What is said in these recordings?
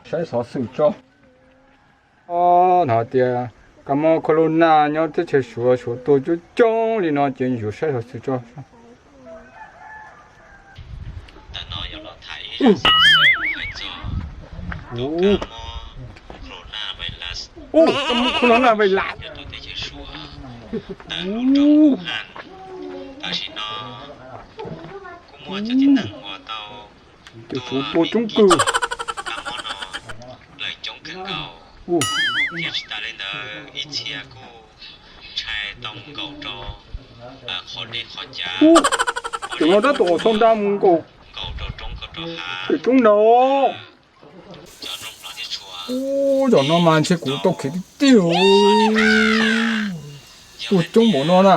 Saib xov xwm tso. Os, hais tias kab mob corona nyob teb chaws Suav, Suav tuaj coob coob li no ces yuav saib xov xwm tso. Tus kab mob corona virus, tam sim no kuj muaj cov tib neeg uas tau, tus Suav tua coob kawg, kab mob no lawv coob kawg nkaus, thiab tsis tas li ntawd ib txhia kuj ntshai tau mus nkaum rau qhov dej qhov cawv. Cov no tab tom xau nra mus nkaum, nkaum rau roob, nkaum rau hav, coob nraud. Ub, cov no mas ntshe kuv tau khiav tiag tiag. Tuaj coob npaum no na.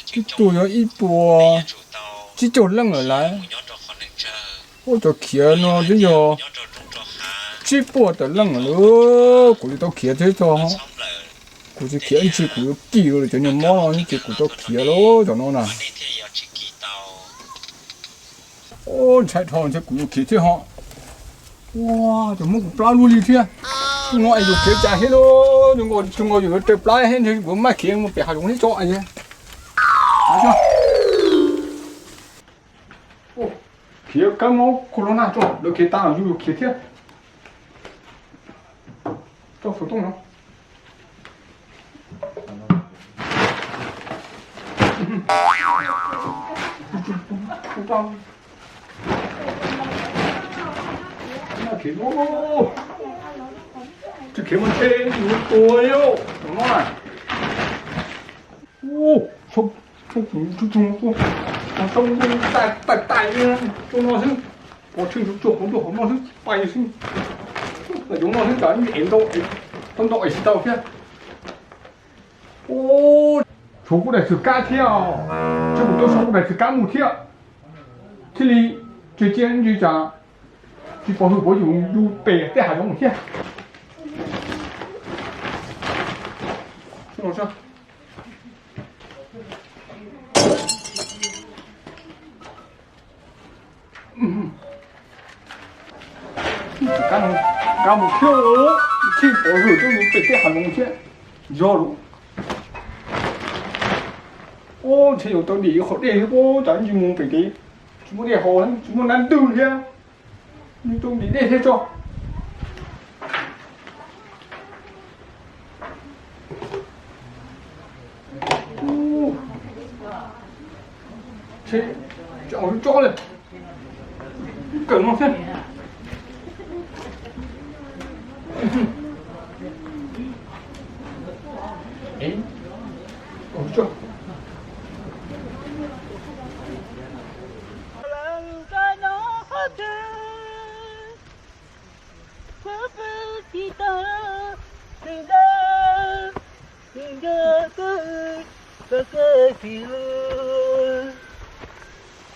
Twb tuaj yog ib puas tsib caug leej lawm lauj. Ub, cov khiav no twb yog tsib puas tawm leej lawm. Kuv li tau khiav thiab tso. Kuv tsis khiav ib ntsis kuv yuav kim lawm, cov niag mob no ces kuv tau khiav lawm cov no na. Ub, ntshai dhau, ntshe kuv yuav khiav thiab ho. Ua, cov muab kuv plab luaj li thiab. Tus no es yuav khiav cas thiab lauj? Tus nkaus yuav raws plab thiab, ntshe kuv maj khiav mus pem hav zoov thiab tso. Khiav kab mob corona tso, lawv khiav tas yus yuav khiav thiab. Tso xov tooj no. Khiav, khiav mas ntshe yus tua li no. Ub, tso, tso, tso, tso, tso, tso, tso, tais, tais, tais li, tso no xwb. Pov tseg tsuag tsuag hauv ntuj hauv no xwb, pais xwb. Yoov no xwb, tsam ib ev ntau, tau ntau es tsis tau thiab. Ub, tshuav kuv daim xwm kab thiab os. Tshuav kuv tau sau kuv daim xwm kab mus thiab, thiaj li tseg tsiaj ntsis tsam tsis pov hwm puas yus yus pem tej hav zoov thiab. Kab mus thiab, tsis pov hwm puas yus pem tej hav zoov thiab. Yog lawm. Ub, ntshe yuav tau dim qhov dej thiab, tsam ntsis mus pem kev tsis muaj dej haus, tsis muaj nab ntwg thiab. Nws tau dim dej thiab tso. Tso li, kawm no thiab.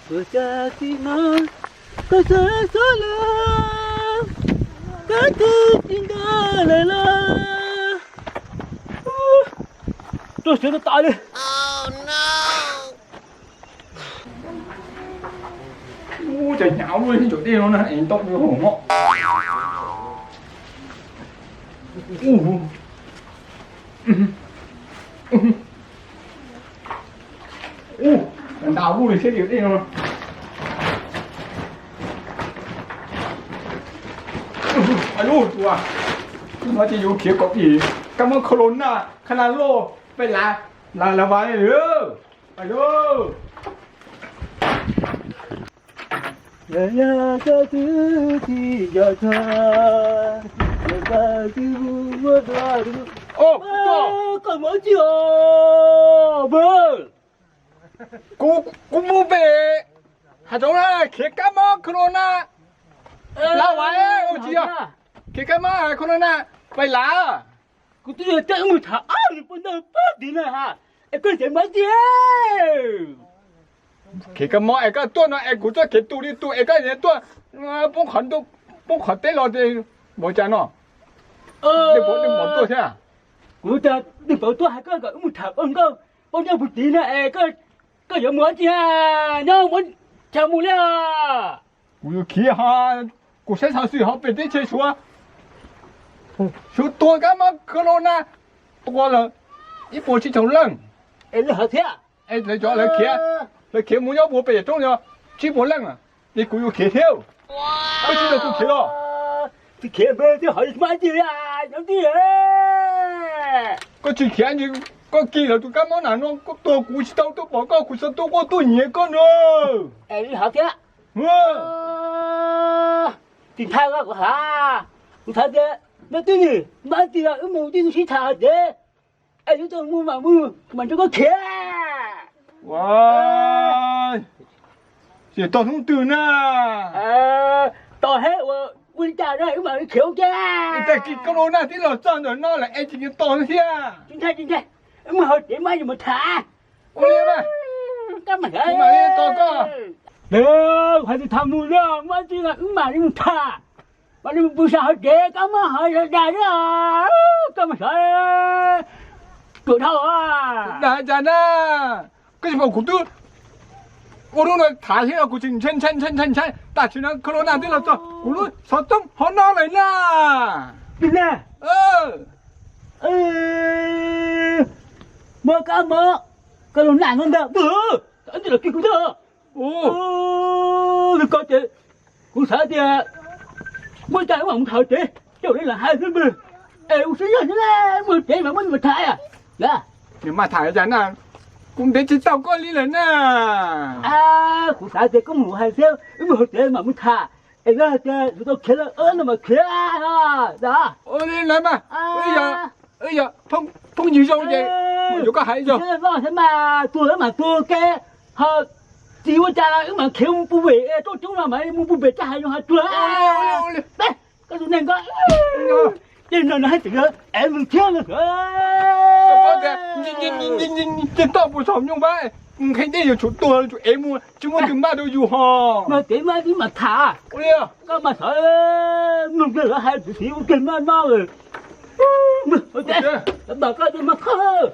Tuaj txog tim no, koj xav xav lawm, koj twb tsis nco lawm los. Tuaj siav tas tas li. Ub, cas hnyav luaj li cov dej no na, es ntau li hauv no. Ub, nta luaj li thiab li dej no. Ua, no ces yuav khiav kom dim kab mob corona, khab na loj, peb lav, lav lav vas li. Ua, yog koj twb tsis nco txog, yog koj twb mus muab dua, koj mus tsis os. Kuv, kuv mus pem hav zoov na, khiav kab mob corona. Lav vas ua tsis yog, khiav kab mob corona, peb lav. Kuv twb yog coj wb mus tham ob niag poj ntxoog pab tid na ha, es koj tseem mus tsis. Khiav kab mob es koj tuaj no es kuv txoj khiav tus li tus es koj tuaj poob qhov ntuj, poob qhov teb los ces ua cas no? Dej puas dej puas tuaj thiab? Kuv tias dej puas tuaj hais koj kom wb mus tham poj nkauj poj nyob puag tid na es koj yuav mus tsis nyob mus chaw mus li. Kuv yuav khiav ha, Kuv saib xov xwm hauv pem teb chaws Suav, Suav tuag kab mob corona, tuag lawm ib puas tsib caug leej. Es lawv cov lawv khiav, lawv khiav mus nyob puag pem yam roob no tsib puas leej, es kuv yuav khiav thiab. Koj tsis los kuv khiav los. Tsis khiav, koj tsis khiav, koj kis lawv tus kab mob nas no koj tuag kuv tsis tau tuaj pom koj, kuv txhob tuaj quaj tuaj nyiav koj no. Tsis ntshai kuv hais, kuv xav tias nyob twj ywm npab tij wb mus twj ywm sib tham hais tias es yuav tau mus mam mus mam nrog koj khiav. Tsis tos hnub twg na. Tos he ua, ua li cas na wb mam li khiav ua ke. Tag kis koj ua naj tib los txog ntawm no lawm es tsis nyiam tos thiab. Tsis ntshai, tsis ntshai, wb mus hauv tsev mas yuav mus tham. Ua li mas, kuv mam li tos koj. Hais tias tham mus na, muaj tsis los wb mam li mus tham. Mam li mus pw sab hauv tsev, koj muab hauv dag na, koj mas sawv ruam dhau. Dag cas na, koj tsis pom kuv twb ua lub no tham thiab los kuv tseem ntshai ntshai ntshai ntshai ntshai, tam sim no corona twb los txog kuv lub xov tooj hauv no lawm na. Muaj kab mob corona no ntag, ntawm koj los kiag kuv thiab. Li ko ces kuv xav tias muaj cas wb mam mus tham tsev, coj li lawv hais xwb npwg. Es ua siab zog xwb, mus tsev mas muab nws tham. Nws mas tham cas na, kuv ntev tsis tau koj li lawm na. Kuv xav tias koj mus hais xwb, wb mus hauv tsev mam mus tham. Es yog hais tias yus tau khiav lawm no mas khiav. Ua li lawm mas, wb yog phooj ywg zoo ces yuav koj hais zoo. Thiab mas tuag mas tuag ke, ho tsis ua cas wb mam khiav mus pub pem toj roob no mas mus pub pem txaj hais zoo hais tuag. Koj tus neeg ko, tej no no hais tias ev mus thiab no. Ces toj puas saum nyuj vaj, nqhis dej yuav tsum tuag tsum ev mus, tsis muaj twg npaj rau yus ho. Mas kev mas tib mam tham, koj mas xav mloog kiag lawv hais txi ua kiag noj noj lawm. Tab tom koj tus mas qhov